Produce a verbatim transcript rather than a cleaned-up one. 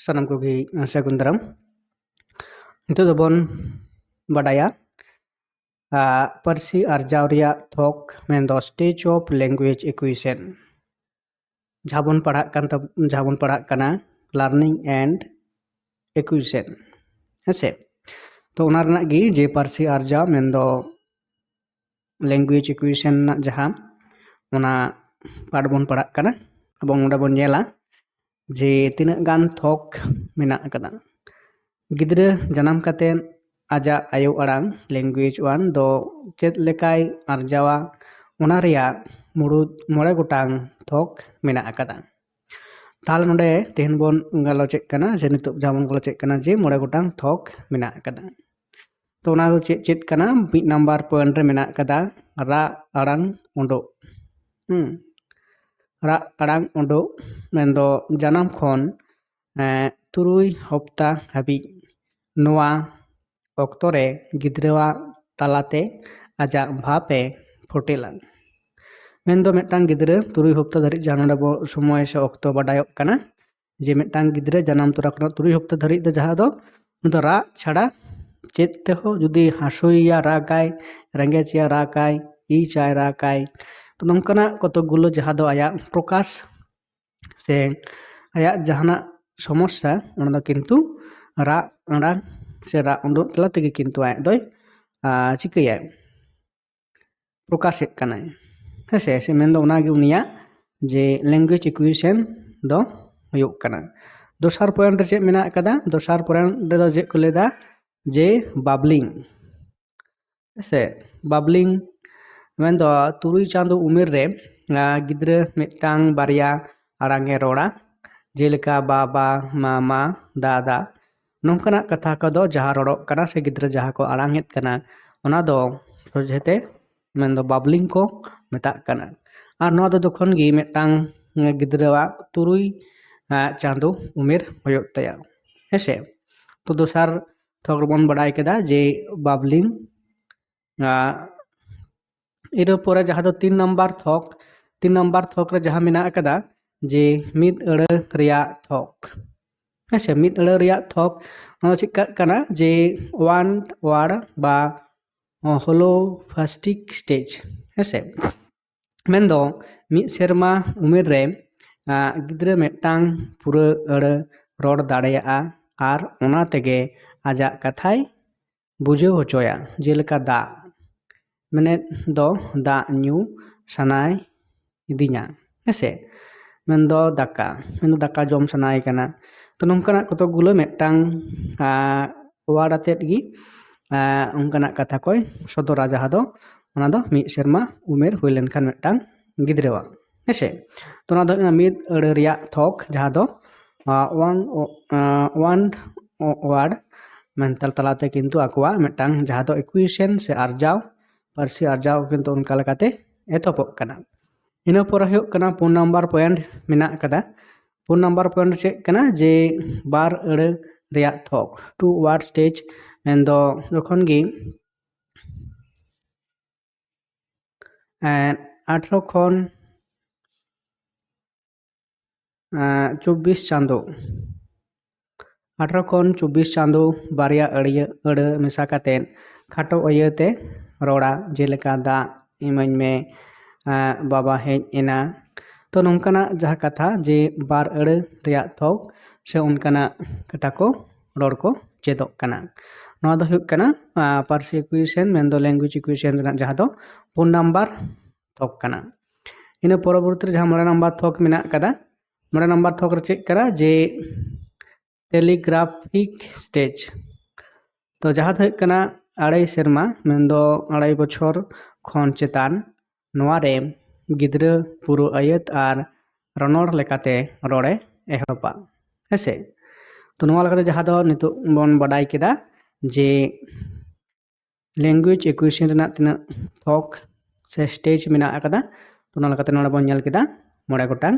ᱥᱟᱱᱟᱢ ᱠᱚᱜᱮ ᱥᱟᱹᱜᱩᱱ ᱫᱟᱨᱟᱢ᱾ ᱱᱤᱛᱚᱜ ᱫᱚᱵᱚᱱ ᱵᱟᱰᱟᱭᱟ ᱟᱨ ᱯᱟᱹᱨᱥᱤ ᱟᱨᱡᱟᱣ ᱨᱮᱭᱟᱜ ᱛᱷᱚᱠ, ᱢᱮᱱᱫᱚ stage of language acquisition, ᱡᱟᱦᱟᱸ ᱵᱚᱱ ᱯᱟᱲᱦᱟᱜ ᱠᱟᱱ ᱛᱟᱵ- ᱡᱟᱦᱟᱸ ᱵᱚᱱ ᱯᱟᱲᱦᱟᱜ ᱠᱟᱱᱟ learning and acquisition, ᱦᱮᱸᱥᱮ? ᱛᱚ ᱚᱱᱟ ᱨᱮᱱᱟᱜ ᱜᱮ ᱡᱮ ᱯᱟᱹᱨᱥᱤ ᱟᱨᱡᱟᱣ, ᱢᱮᱱᱫᱚ language acquisition ᱨᱮᱱᱟᱜ ᱡᱟᱦᱟᱸ ᱚᱱᱟ ᱯᱟᱴ ᱵᱚᱱ ᱯᱟᱲᱦᱟᱜ ᱠᱟᱱᱟ, ᱮᱵᱚᱝ ᱚᱸᱰᱮ ᱵᱚᱱ ᱧᱮᱞᱟ ᱡᱮ ᱛᱤᱱᱟᱹᱜ ᱜᱟᱱ ᱛᱷᱚᱠ ᱢᱮᱱᱟᱜ ᱟᱠᱟᱫᱟ᱾ ᱜᱤᱫᱽᱨᱟᱹ ᱡᱟᱱᱟᱢ ᱠᱟᱛᱮ ᱟᱡᱟᱜ ᱟᱭᱳ ᱟᱲᱟᱝ language one ᱫᱚ ᱪᱮᱫ ᱞᱮᱠᱟᱭ ᱟᱨᱡᱟᱣᱟ, ᱚᱱᱟ ᱨᱮᱭᱟᱜ ᱢᱩᱲᱩᱫ ᱢᱚᱬᱮ ᱜᱚᱴᱟᱝ ᱛᱷᱚᱠ ᱢᱮᱱᱟᱜ ᱟᱠᱟᱫᱟ᱾ ᱛᱟᱦᱞᱮ ᱱᱚᱰᱮ ᱛᱮᱦᱮᱧ ᱵᱚᱱ ᱜᱟᱞᱚᱪᱮᱫ ᱠᱟᱱᱟ, ᱥᱮ ᱱᱤᱛᱚᱜ ᱡᱟᱦᱟᱸ ᱵᱚᱱ ᱜᱟᱞᱚᱪᱮᱫ ᱠᱟᱱᱟ, ᱡᱮ ᱢᱚᱬᱮ ᱜᱚᱴᱟᱝ ᱛᱷᱚᱠ ᱢᱮᱱᱟᱜ ᱟᱠᱟᱫᱟ᱾ ᱛᱚ ᱚᱱᱟ ᱫᱚ ᱪᱮᱫ ᱪᱮᱫ ᱠᱟᱱᱟ? ᱢᱤᱫ ᱱᱟᱢᱵᱟᱨ ᱯᱚᱭᱮᱱᱴ ᱨᱮ ᱢᱮᱱᱟᱜ ᱟᱠᱟᱫᱟ ᱨᱟᱜ ᱟᱲᱟᱝ ᱩᱰᱩᱠ᱾ ᱦᱩᱸ, ᱨᱟᱜ ᱟᱲᱟᱝ ᱩᱰᱩᱠ ᱢᱮᱱᱫᱚ ᱡᱟᱱᱟᱢ ᱠᱷᱚᱱ ᱮᱸ, ᱛᱩᱨᱩᱭ ᱦᱚᱯᱛᱟ ᱦᱟᱹᱵᱤᱡ᱾ ᱱᱚᱣᱟ ᱚᱠᱛᱚ ᱨᱮ ᱜᱤᱫᱽᱨᱟᱹᱣᱟᱜ ᱛᱟᱞᱟᱛᱮ ᱟᱡᱟᱜ ᱵᱷᱟᱵᱽ ᱮ ᱯᱷᱩᱴᱮᱞᱟ᱾ ᱢᱮᱱᱫᱚ ᱢᱤᱫᱴᱟᱝ ᱜᱤᱫᱽᱨᱟᱹ ᱛᱩᱨᱩᱭ ᱦᱚᱯᱛᱟ ᱫᱷᱟᱹᱨᱤᱡ, ᱡᱟᱦᱟᱸ ᱱᱚᱰᱮ ᱵᱚ ᱥᱚᱢᱚᱭ ᱥᱮ ᱚᱠᱛᱚ ᱵᱟᱰᱟᱭᱚᱜ ᱠᱟᱱᱟ, ᱡᱮ ᱢᱤᱫᱴᱟᱝ ᱜᱤᱫᱽᱨᱟᱹ ᱡᱟᱱᱟᱢ ᱛᱚᱨᱟ ᱠᱷᱚᱱᱟᱜ ᱛᱩᱨᱩᱭ ᱦᱚᱯᱛᱟ ᱫᱷᱟᱹᱨᱤᱡ ᱫᱚ ᱡᱟᱦᱟᱸ ᱫᱚ ᱩᱱᱤ ᱫᱚ ᱨᱟᱜ ᱪᱷᱟᱲᱟ ᱪᱮᱫ ᱛᱮᱦᱚᱸ, ᱡᱩᱫᱤ ᱦᱟᱹᱥᱩᱭᱮᱭᱟ ᱨᱟᱜᱟᱭ, ᱨᱮᱸᱜᱮᱡᱮᱭᱟ ᱨᱟᱜᱟᱭ, ᱤᱡᱟᱭ ᱨᱟᱜᱟᱭ, ᱛᱚ ᱱᱚᱝᱠᱟᱱᱟᱜ ᱠᱚᱛᱚᱠ ᱜᱩᱞᱳ ᱡᱟᱦᱟᱸ ᱫᱚ ᱟᱭᱟᱜ ᱯᱨᱚᱠᱟᱥ ᱥᱮ ᱟᱭᱟᱜ ᱡᱟᱦᱟᱱᱟᱜ ᱥᱚᱢᱚᱥᱥᱟ, ᱚᱱᱟ ᱫᱚ ᱠᱤᱱᱛᱩ ᱨᱟᱜ ᱟᱲᱟᱝ ᱥᱮ ᱨᱟᱜ ᱩᱰᱩᱠ ᱛᱟᱞᱟ ᱛᱮᱜᱮ ᱠᱤᱱᱛᱩ ᱟᱡ ᱫᱚᱭ, ᱟᱸ, ᱪᱤᱠᱟᱹᱭᱟᱭ, ᱯᱨᱚᱠᱟᱥᱮᱫ ᱠᱟᱱᱟᱭ, ᱦᱮᱸ ᱥᱮ? ᱥᱮ ᱢᱮᱱᱫᱚ ᱚᱱᱟᱜᱮ ᱩᱱᱤᱭᱟᱜ ᱡᱮ language acquisition ᱫᱚ ᱦᱩᱭᱩᱜ ᱠᱟᱱᱟ᱾ ᱫᱚᱥᱟᱨ ᱯᱚᱭᱮᱱᱴ ᱨᱮ ᱪᱮᱫ ᱢᱮᱱᱟᱜ ᱟᱠᱟᱫᱟ? ᱫᱚᱥᱟᱨ ᱯᱚᱭᱮᱱᱴ ᱨᱮᱫᱚ ᱪᱮᱫ ᱠᱚ ᱞᱟᱹᱭᱫᱟ? ᱡᱮ ᱵᱟᱵᱞᱤᱝ, ᱦᱮᱸ ᱥᱮ? ᱵᱟᱵᱞᱤᱝ ᱢᱮᱱᱫᱚ ᱛᱩᱨᱩᱭ ᱪᱟᱸᱫᱚ ᱩᱢᱮᱨ ᱨᱮ, ᱟᱸ, ᱜᱤᱫᱽᱨᱟᱹ ᱢᱤᱫᱴᱟᱝ ᱵᱟᱨᱭᱟ ᱟᱲᱟᱝ ᱮ ᱨᱚᱲᱟ, ᱡᱮᱞᱮᱠᱟ ᱵᱟᱵᱟ, ᱢᱟᱢᱟ, ᱫᱟᱫᱟ, ᱱᱚᱝᱠᱟᱱᱟᱜ ᱠᱟᱛᱷᱟ ᱠᱚᱫᱚ ᱡᱟᱦᱟᱸ ᱨᱚᱲᱚᱜ ᱠᱟᱱᱟ ᱥᱮ ᱜᱤᱫᱽᱨᱟᱹ ᱡᱟᱦᱟᱸ ᱠᱚ ᱟᱲᱟᱝ ᱮᱫ ᱠᱟᱱᱟ, ᱚᱱᱟ ᱫᱚ ᱥᱚᱡᱷᱮᱛᱮ ᱢᱮᱱᱫᱚ ᱵᱟᱵᱞᱤᱝ ᱠᱚ ᱢᱮᱛᱟᱜ ᱠᱟᱱᱟ᱾ ᱟᱨ ᱱᱚᱣᱟ ᱫᱚ ᱡᱚᱠᱷᱚᱱ ᱜᱮ ᱢᱤᱫᱴᱟᱝ ᱜᱤᱫᱽᱨᱟᱹᱣᱟᱜ ᱛᱩᱨᱩᱭ, ᱟᱸ, ᱪᱟᱸᱫᱚ ᱩᱢᱮᱨ ᱦᱩᱭᱩᱜ ᱛᱟᱭᱟ, ᱦᱮᱸᱥᱮ? ᱛᱚ ᱫᱚᱥᱟᱨ ᱛᱷᱚᱠ ᱨᱮᱵᱚᱱ ᱵᱟᱰᱟᱭ ᱠᱮᱫᱟ ᱡᱮ ᱵᱟᱵᱞᱤᱝ, ᱟᱸ, ᱤᱱᱟᱹ ᱯᱚᱨᱮ ᱡᱟᱦᱟᱸ ᱫᱚ ᱛᱤᱱ ᱱᱟᱢᱵᱟᱨ ᱛᱷᱚᱠ, ᱛᱤᱱ ᱱᱟᱢᱵᱟᱨ ᱛᱷᱚᱠ ᱨᱮ ᱡᱟᱦᱟᱸ ᱢᱮᱱᱟᱜ ᱟᱠᱟᱫᱟ ᱡᱮ ᱢᱤᱫ ᱟᱹᱲᱟᱹ ᱨᱮᱭᱟᱜ ᱛᱷᱚᱠ, ᱦᱮᱸ ᱥᱮ, ᱢᱤᱫ ᱟᱹᱲᱟᱹ ᱨᱮᱭᱟᱜ ᱛᱷᱚᱠ᱾ ᱚᱱᱟ ᱫᱚ ᱪᱮᱫ ᱠᱟᱜ ᱠᱟᱱᱟ? ᱡᱮ one word ᱵᱟ holoplastic stage, ᱦᱮᱸ ᱥᱮ᱾ ᱢᱮᱱᱫᱚ ᱢᱤᱫ ᱥᱮᱨᱢᱟ ᱩᱢᱮᱨ ᱨᱮ ᱟᱸ, ᱜᱤᱫᱽᱨᱟᱹ ᱢᱤᱫᱴᱟᱝ ᱯᱩᱨᱟᱹ ᱟᱹᱲᱟᱹ ᱨᱚᱲ ᱫᱟᱲᱮᱭᱟᱜᱼᱟ ᱟᱨ ᱚᱱᱟ ᱛᱮᱜᱮ ᱟᱡᱟᱜ ᱠᱟᱛᱷᱟᱭ ᱵᱩᱡᱷᱟᱹᱣ ᱦᱚᱪᱚᱭᱟ᱾ ᱡᱮᱞᱮᱠᱟ ᱫᱟᱜ, ᱢᱮᱱᱮᱫ ᱫᱚ ᱫᱟᱜ ᱧᱩ ᱥᱟᱱᱟᱭ ᱤᱫᱤᱧᱟ, ᱦᱮᱸᱥᱮ᱾ ᱢᱮᱱᱫᱚ ᱫᱟᱠᱟ, ᱢᱮᱱᱫᱚ ᱫᱟᱠᱟ ᱡᱚᱢ ᱥᱟᱱᱟᱭᱮ ᱠᱟᱱᱟ᱾ ᱛᱚ ᱱᱚᱝᱠᱟᱱᱟᱜ ᱠᱚᱛᱚᱠ ᱜᱩᱞᱟᱹ ᱢᱤᱫᱴᱟᱝ ᱟᱸ, word ᱟᱛᱮᱫ ᱜᱮ ᱟᱸ, ᱚᱱᱠᱟᱱᱟᱜ ᱠᱟᱛᱷᱟ ᱠᱚᱭ ᱥᱚᱫᱚᱨᱟ, ᱡᱟᱦᱟᱸ ᱫᱚ ᱚᱱᱟ ᱫᱚ ᱢᱤᱫ ᱥᱮᱨᱢᱟ ᱩᱢᱮᱨ ᱦᱩᱭ ᱞᱮᱱᱠᱷᱟᱱ ᱢᱤᱫᱴᱟᱝ ᱜᱤᱫᱽᱨᱟᱹᱣᱟᱜ, ᱦᱮᱸᱥᱮ᱾ ᱛᱚ ᱚᱱᱟ ᱫᱚ ᱦᱩᱭᱩᱜ ᱠᱟᱱᱟ ᱢᱤᱫ ᱟᱹᱲᱟᱹ ᱨᱮᱭᱟᱜ ᱛᱷᱚᱠ, ᱡᱟᱦᱟᱸ ᱫᱚ ᱟᱸ, one ᱚ- ᱟᱸ, one word ᱢᱮᱱᱛᱟᱞ ᱛᱟᱞᱟᱛᱮ ᱠᱤᱱᱛᱩ ᱟᱠᱚᱣᱟᱜ ᱢᱤᱫᱴᱟᱝ ᱡᱟᱦᱟᱸ ᱫᱚ equation ᱥᱮ ᱟᱨᱡᱟᱣ, ᱯᱟᱹᱨᱥᱤ ᱟᱨᱡᱟᱣ ᱠᱤᱱᱛᱩ ᱚᱱᱠᱟ ᱞᱮᱠᱟᱛᱮ ᱮᱛᱚᱦᱚᱵᱚᱜ ᱠᱟᱱᱟ᱾ ᱤᱱᱟᱹ ᱯᱚᱨᱮ ᱦᱩᱭᱩᱜ ᱠᱟᱱᱟ ᱯᱩᱱ ᱱᱟᱢᱵᱟᱨ point ᱢᱮᱱᱟᱜ ᱟᱠᱟᱫᱟ᱾ ᱯᱩᱱ ᱱᱟᱢᱵᱟᱨ point ᱪᱮᱫ ᱠᱟᱱᱟ? ᱡᱮ ᱵᱟᱨ ᱟᱹᱲᱟᱹ ᱨᱮᱭᱟᱜ ᱛᱷᱚᱠ, two word stage, ᱢᱮᱱᱫᱚ ᱡᱚᱠᱷᱚᱱ ᱜᱮ ᱮᱸ, ᱟᱴᱷᱨᱚ ᱠᱷᱚᱱ ᱮᱸ, ᱪᱚᱵᱵᱤᱥ ᱪᱟᱸᱫᱳ, ᱟᱴᱷᱨᱚ ᱠᱷᱚᱱ ᱪᱚᱵᱵᱤᱥ ᱪᱟᱸᱫᱳ ᱵᱟᱨᱭᱟ ᱟᱹᱲᱤᱭᱟᱹ ᱟᱹᱲᱟᱹ ᱢᱮᱥᱟ ᱠᱟᱛᱮᱫ ᱠᱷᱟᱴᱚ ᱟᱹᱭᱟᱹᱛᱮ ᱨᱚᱲᱟ, ᱡᱮᱞᱮᱠᱟ ᱫᱟᱜ ᱤᱢᱟᱹᱧ ᱢᱮ, ᱮᱸ, ᱵᱟᱵᱟ ᱦᱮᱡ ᱮᱱᱟ᱾ ᱛᱚ ᱱᱚᱝᱠᱟᱱᱟᱜ ᱡᱟᱦᱟᱸ ᱠᱟᱛᱷᱟ ᱡᱮ ᱵᱟᱨ ᱟᱹᱲᱟᱹ ᱨᱮᱭᱟᱜ ᱛᱷᱚᱠ ᱥᱮ ᱚᱱᱠᱟᱱᱟᱜ ᱠᱟᱛᱷᱟ ᱠᱚ ᱨᱚᱲ ᱠᱚ ᱪᱮᱫᱚᱜ ᱠᱟᱱᱟ᱾ ᱱᱚᱣᱟ ᱫᱚ ᱦᱩᱭᱩᱜ ᱠᱟᱱᱟ ᱟᱸ, ᱯᱟᱹᱨᱥᱤ equation ᱢᱮᱱᱫᱚ language equation ᱨᱮᱱᱟᱜ ᱡᱟᱦᱟᱸ ᱫᱚ ᱯᱩᱱ ᱱᱟᱢᱵᱟᱨ ᱛᱷᱚᱠ ᱠᱟᱱᱟ᱾ ᱤᱱᱟᱹ ᱯᱚᱨᱚᱵᱚᱨᱛᱤ ᱨᱮ ᱡᱟᱦᱟᱸ ᱢᱚᱬᱮ ᱱᱟᱢᱵᱟᱨ ᱛᱷᱚᱠ ᱢᱮᱱᱟᱜ ᱟᱠᱟᱫᱟ, ᱢᱚᱬᱮ ᱱᱟᱢᱵᱟᱨ ᱛᱷᱚᱠ ᱨᱮ ᱪᱮᱫ ᱠᱟᱱᱟ? ᱡᱮ telegraphic stage᱾ ᱛᱚ ᱡᱟᱦᱟᱸ ᱫᱚ ᱦᱩᱭᱩᱜ ᱠᱟᱱᱟ ᱟᱲᱟᱭ ᱥᱮᱨᱢᱟ, ᱢᱮᱱᱫᱚ ᱟᱲᱟᱭ ᱵᱚᱪᱷᱚᱨ ᱠᱷᱚᱱ ᱪᱮᱛᱟᱱ, ᱱᱚᱣᱟ ᱨᱮ ᱜᱤᱫᱽᱨᱟᱹ ᱯᱩᱨᱟᱹ ᱟᱹᱭᱟᱹᱛ ᱟᱨ ᱨᱚᱱᱚᱲ ᱞᱮᱠᱟᱛᱮ ᱨᱚᱲᱮ ᱮᱦᱚᱵᱟ, ᱦᱮᱸᱥᱮ᱾ ᱛᱚ ᱱᱚᱣᱟ ᱞᱮᱠᱟᱛᱮ ᱡᱟᱦᱟᱸ ᱫᱚ ᱱᱤᱛᱚᱜ ᱵᱚᱱ ᱵᱟᱰᱟᱭ ᱠᱮᱫᱟ ᱡᱮ language equation ᱨᱮᱱᱟᱜ ᱛᱤᱱᱟᱹᱜ ᱛᱷᱚᱠ ᱥᱮ stage ᱢᱮᱱᱟᱜ ᱟᱠᱟᱫᱟ, ᱛᱚ ᱚᱱᱟ ᱞᱮᱠᱟᱛᱮ ᱱᱚᱰᱮ ᱵᱚᱱ ᱧᱮᱞ ᱠᱮᱫᱟ ᱢᱚᱬᱮ ᱜᱚᱴᱟᱝ